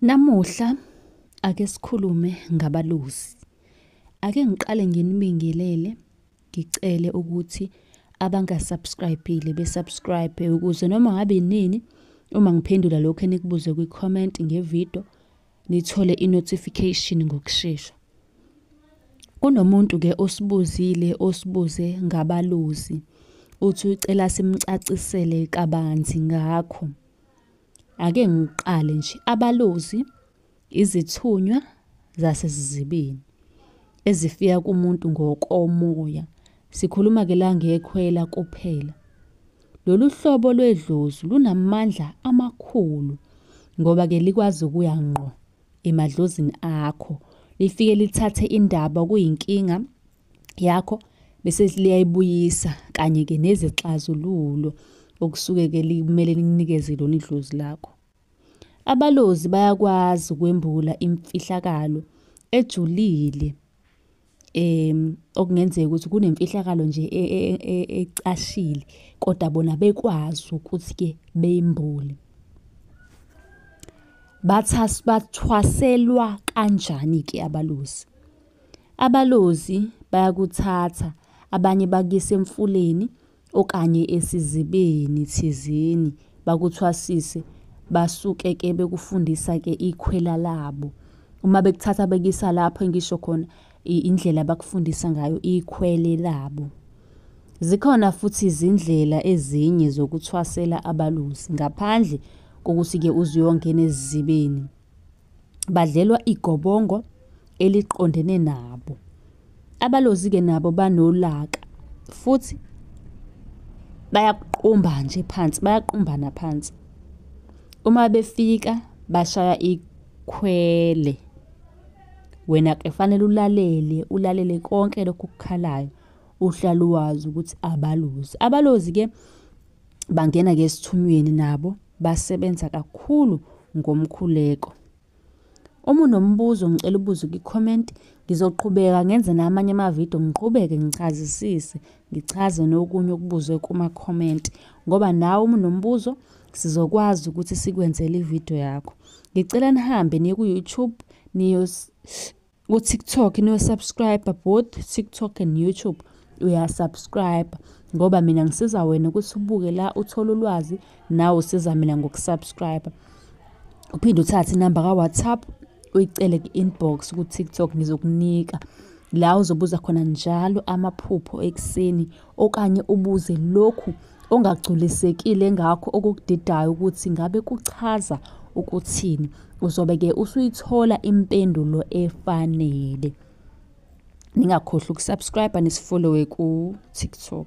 Namuhla ake sikhulume ngabalozi. Ake ngiqale nginibingelele, ngicele ukuthi abanga-subscribe-ile be-subscribe ukuze noma ngabe inini uma ngiphendula lokhu enikubuze kwi-comment ngevidiyo nithole i-notification ngokushesha. Kunomuntu-ke osibuzile osibuze ngabalozi, uthi ucela simcacisele kabanzi ngakho. Ake ngiqale nje, abalozi izithunywa zasesizibeni ezifika kumuntu ngokomoya. Sikhuluma-ke la ngekhwela kuphela. Lolu hlobo lwedlozi lunamandla amakhulu ngoba-ke likwazi ukuya ngqo emadlozini akho, lifike lithathe indaba kuyinkinga yakho bese liyayibuyisa kanye-ke nezixazululo okusuke-ke limele likunikeze lona idlozi lakho. Abalozi bayakwazi ukwembula imfihlakalo ejulile, okungenzeka ukuthi kunemfihlakalo nje ecashile kodwa bona bekwazi ukuthi-ke beyimbule. Bathwaselwa kanjani-ke abalozi? Abalozi bayakuthatha, abanye bakuyisa emfuleni okanye esizibeni thizeni bakuthwasise, basuke-ke bekufundisa-ke ikhwela labo. Uma bekuthatha bekuyisa lapho engisho khona indlela abakufundisa ngayo ikhwele labo. Zikhona futhi izindlela ezinye zokuthwasela abalozi ngaphandle kokuthi-ke uze uyongena esizibeni. Badlelwa igobongo eliqondene nabo. Abalozi-ke nabo banolaka futhi bayakuqumba nje phansi, bayaqumbana phansi. Uma befika bashaya ikhwele. Wena-ke fanele ulalele, ulalele konke lokhu okukhalayo, uhlale wazi ukuthi abalozi. Abalozi-ke bangena-ke esithunyweni nabo, basebenza kakhulu ngomkhuleko. Uma unombuzo ngicela ubuze kwi-comment, ngizoqhubeka ngenze namanye amavidiyo ngiqhubeke ngichazisise, ngichaze nokunye okubuzwe kuma-comment ngoba nawe uma unombuzo sizokwazi ukuthi sikwenzele ividiyo yakho. Ngicela nihambe niye ku-YouTube, niyo ku-TikTok niyo-subscribe, both TikTok and YouTube uya-subscribe ngoba mina ngisiza wena ukuthi ubuke la uthole ulwazi, nawe usiza mina ngoku-subscribe. Uphinde uthathe inamba ka-WhatsApp uyicele ku-inbox ku-TikTok, ngizokunika la uzobuza khona njalo amaphupho ekuseni okanye ubuze lokhu ongagculisekile ngakho okukudidayo ukuthi ngabe kuchaza ukuthini. Uzobe-ke usuyithola impendulo efanele. Ningakhohlwa uku-subscribe nisi-follow-e ku-TikTok.